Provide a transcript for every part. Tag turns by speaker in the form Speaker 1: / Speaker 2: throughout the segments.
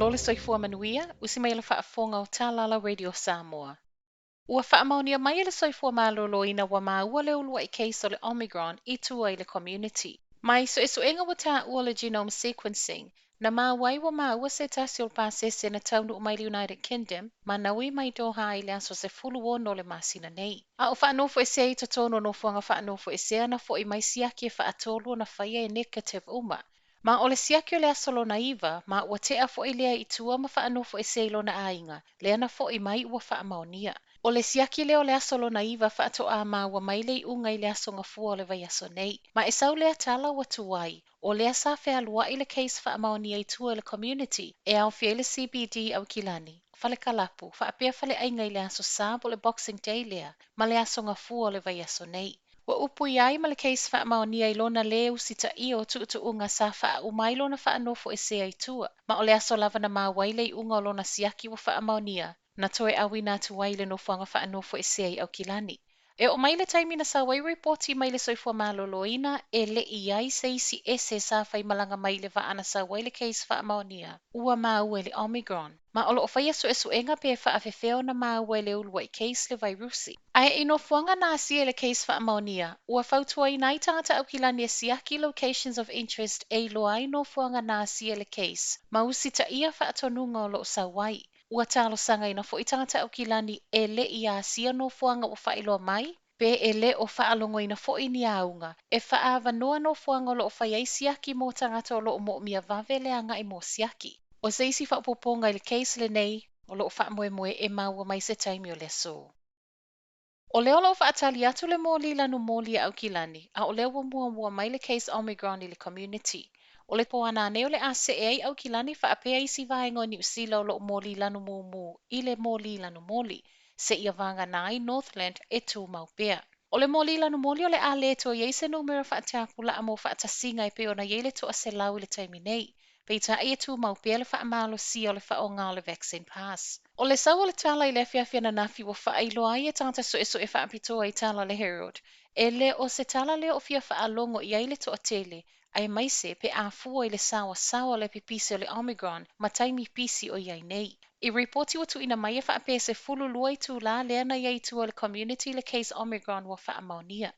Speaker 1: Malo le soifua manuia, usi mai le faafofoga o Talala Radio Samoa. Ua faamaonia mai e le Soifua Maloloina ua maua le uluai case o le Omicron i tua i le community. Ma i suesuega ua taua o le genome sequencing, na maua ai ua maua se tasi o le pasese na taunuu mai le United Kingdom ma na ui mai Doha i le aso 16 o le masina nei. A o faanofoesea i totonu o nofoaga faanofoesea na fo'i mai siaki e faatolu ona faia e negative uma. Ma o le siaki o le aso lona 9, ma ua tea foi lea i tua ma faanofoesea i lona aiga, lea na fo'i mai ua faamaonia. O le siaki lea o le aso lona 9 faatoa maua mai le iuga i le aso Gafua o le vaiaso nei. Ma e sau lea tala ua tuai, o lea sa fealuai le case faamaonia i tua i le community e aofia ai le CBD Aukilani, Fale Kalapu, faapea faleaiga i le aso Sa po o le Boxing Day lea ma le aso Gafua o le vaiaso nei. Ua upuia ai ma le case faamaonia i lona lē usitaia o tuutuuga sa faauma ai lona faanofoesea i tua, ma o le aso lava na maua ai le iuga o lona siaki ua faamaonia, na toe auina atu ai i le nofoaga faanofoesea i Aukilani. E oo mai le taimi na sau ai ripoti mai le Soifua Maloloina e le i i ai se isi ese sa faimalaga mai i le vaa na sau ai le case faamaonia ua maua i le Omicron. Ma o lo o faia suesuega pe faafefea ona maua e le uluai case le vairusi. Ae i nofoaga na asia e le case faamaonia, ua fautuaina ai tagata Aukilani e siaki locations of interest e iloa ai nofoaga na asia e le case ma usitaia faatonuga o lo o sau ai. Ua talosagaina foi tagata Aukilani e le i asia nofoaga ua faailoa mai, pe e le o faalogoina foi ni auga, e faaavanoa nofoaga o lo o fai ai siaki mo tagata o lo o moomia vave le agai mo siaki. O se isi faaopoopoga i le case lenei o lo o faamoemoe e maua mai se taimi o le aso. O lea o lo o faatali atu le moli lanu moli a Aukilani, a o lea ua muamua mai le case Omicron i le community. O le po a nanei o le a see ai Aukilani faapea isi vaega o Niu Sila o lo o moli lanu mumu i le moli lanu moli, seia vagana ai Northland e tumau pea. O le moli lanu moli o le a le toe i ai se numera faatapulaa mo faatasiga e pei ona i ai le 100 i le taimi nei. Peitai e tumau pea le faamalosia o le faaaoga o le vaccine pass. O le sau o le tala i le afiafi ananafi ua faailoa ai e tagata suesue faapitoa i tala a le Herald, e le o se tala lea o fia faalogo i ai le toatele, aemaise pe a fua i le saoasaoa o le pipisi o le Omicron ma taimi pisi o i ai nei. I ripoti ua tuuina mai e faapea e 12 itulā lea na i ai i tua o le community le case Omicron ua faamaonia.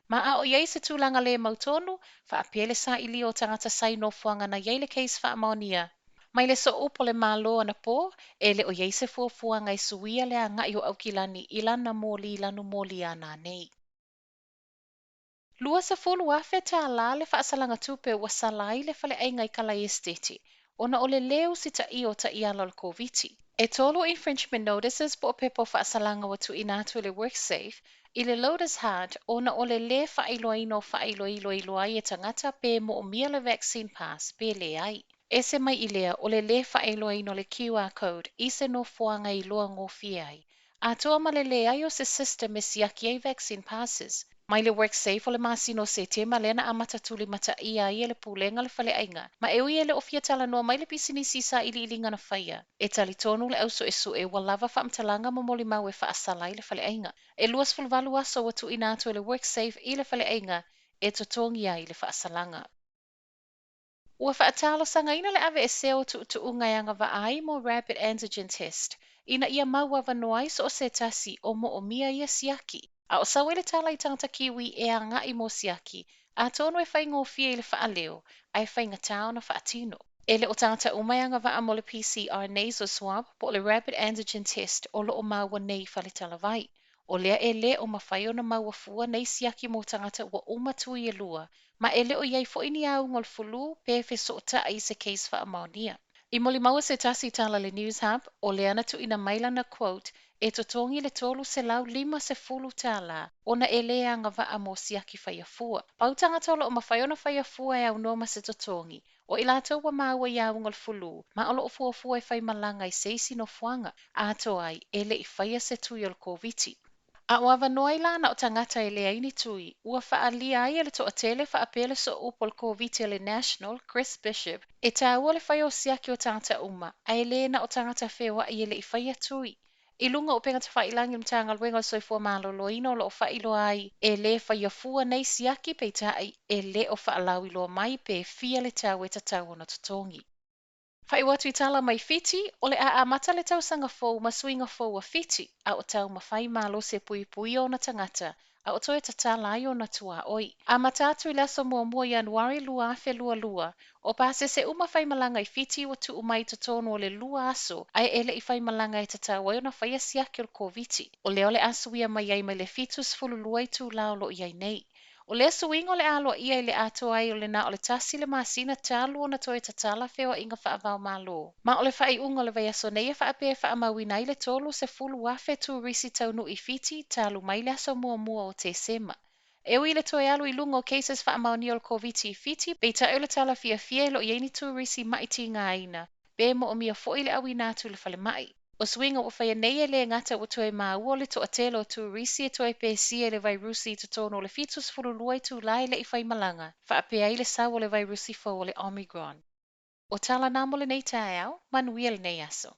Speaker 1: Ma a o i ai se tulaga le mautonu, faapea le sailia o tagata sa i nofoaga na i ai le case faamaonia. Mai le sooupu o le Malo anapo, e le o i ai se fuafuaga e suia le agai o Aukilani i lana moli lanu moli a nanei. $20,000 le faasalaga tupe ua sala ai le faleaiga i Kalai Esetete ona o le lē usitaia o taiala o le Koviti. E tolu infringement notices po o pepa o faasalaga ua tuuina atu e le WorkSafe i le Lotus Heart ona o le lē faailoaina o faailoilo e iloa ai e tagata pe moomia le vaccine pass pe leai. Ese mai i lea o le lē faailoaina o le QR code i se nofoaga e iloa gofie ai, atoa ma le leai o se system e siaki ai vaccine passes. Mai le WorkSafe o le masina o Setema lea na amata tulimataia ai e le Pulega le faleaiga, ma e ui e le o fia talanoa mai le pisinisi i sailiiliga na faia, e talitonu le au suesue ua lava faamatalaga ma molimau e faasala ai le faleaiga. E 28 aso ua tuuina atu e le WorkSafe i le faleaiga e totogi ai le faasalaga. Ua faatalosagaina le aveesea o tuutuuga e agavaa ai mo rapid antigen test ina ia mau avanoa ai so o se tasi o moomia ia siaki. A o sau ai le tala i tagata Kiwi e agai mo siaki, atonu e faigofie i le faaleo, ae faigata ona faatino. E le o tagata uma e agavaa mo le PCR nasal swab po o le rapid antigen test o lo o maua nei i faletalavai. O lea e lē o mafai ona maua fua nei siaki mo tagata ua uma tui e lua, ma e le o i ai foi ni auga o le fulu pe fesootai i se case faamaonia. I molimau a se tasi i tala a le Newshub, o lea na tuuina mai lana quote e totogi le $350 ona e lē agavaa mo siaki faia fua. Pau tagata o lo o mafai ona faia fua e aunoa ma se totogi, o i latou ua maua i auga o le fulu, ma o lo o fuafua e faimalaga i se isi nofoaga, atoa ai e le i faia se tui o le Koviti. A o avanoa ai la na o tagata e leai ni tui, ua faaalia ai e le toatele faapea le sooupu o le Koviti a le National, Chris Bishop, e taua le faia o siaki o tagata uma, ae le na o tagata feoai e le i faia tui. I luga o upega tafailagi o le Matagaluega o le Soifua Maloloina o lo o faailoa ai e lē faia fua nei siaki peitai e le o faalauiloa mai pe fia le tau e tatau ona totogi. Faaiu atu i tala mai Fiti, o le a amata le tausaga fou ma suiga fou a Fiti, a o taumafai malosi e puipuia ona tagata, a o toe tatala ai ona tuaoi. Amata atu i le aso 1 Ianuari 2022, o pasese uma faimalaga i Fiti ua tuu mai i totonu o le 2 aso ae e le i faimalaga e tatau ai ona faia siaki o le Koviti. O lea o le a suia mai ai mai le 72 itula o lo o i ai nei. O lea suiga o le a aloaia i le atoa ai o le na o le 1 le masina talu ona toe tatala feoaiga faava-o-Malo. Ma o le faaiuga o le vaiaso nei e faapea e faamauina ai le 30,000 turisi taunuu i Fiti talu mai le aso 1 o Tesema. E ui i le toe alu i luga o cases faamaonia o le Koviti i Fiti, peitai o le tala fiafia e le o i ai ni turisi ma'i tigaina, pe moomia foi le auina atu i le falemai. O suiga ua faia nei e le gata ua toe maua o le toatele o turisi e toe pesia i le vairusi i totonu o le 72 itula e le i faimalaga, faapea ai le sau o le vairusi fou o le Omicron. O tala na mo lenei taeao, manuia lenei aso.